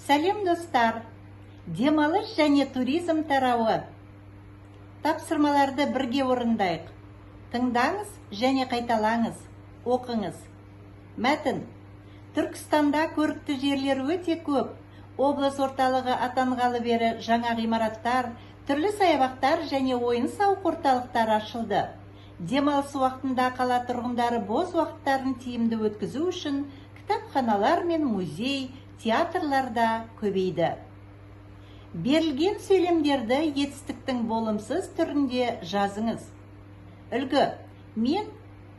Сәлем, достар! Демалыс және туризм тарауы. Тапсырмаларды бірге орындайық. Тыңдаңыз және қайталаңыз, оқыңыз. Мәтін. Түркістанда көрікті жерлер өте көп. Облыс орталығы атанғалы бері жаңа ғимараттар, түрлі саябақтар және ойын-сауық орталықтары ашылды. Демалыс уақытында қала тұрғындары бос уақыттарын тиімді өткізу үшін кітапханалар мен музей, театрлар да көбейді. Берілген сөйлемдерді етістіктің болымсыз түрінде жазыңыз. Үлгі: Мен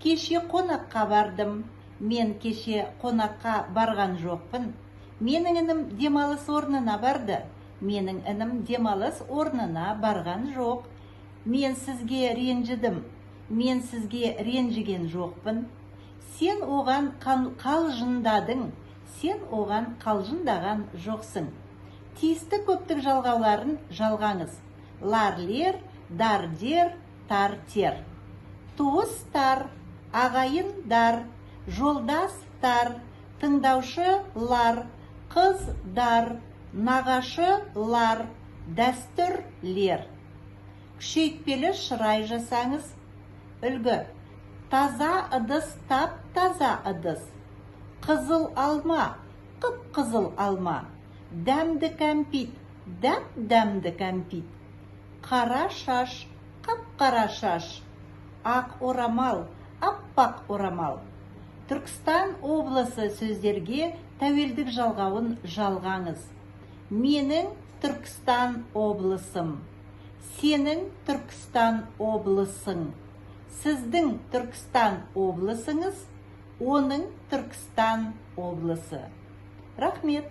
кеше қонаққа бардым. Мен кеше қонаққа барған жоқпын. Менің інім демалыс орнына барды. Менің інім демалыс орнына барған жоқ. Мен сізге ренжідім. Мен сізге ренжіген жоқпын. Сен оған қалжыңдадың. Сен оған қалжыңдаған жоқсың. Тиісті көптік жалғауларын жалғаңыз: лар, лер, дар, дер, тар, тер. Туыстар, ағайындар, жолдастар, тыңдаушылар, қыздар, нағашылар, дәстүрлер. Күшейтпелі шырай жасаңыз. Үлгі: Таза ыдыс, тап таза ыдыс. Қызыл алма, қып қызыл алма. Дәмді кәмпит, дәп дәмді кәмпит. Қара шаш, қап қара шаш. Ақ орамал, аппақ орамал. Түркістан облысы сөздерге тәуелдік жалғауын жалғаңыз. Менің Түркістан облысым, сенің Түркістан облысың, сіздің Түркістан облысыңыз, оның Түркістан облысы. Рахмет.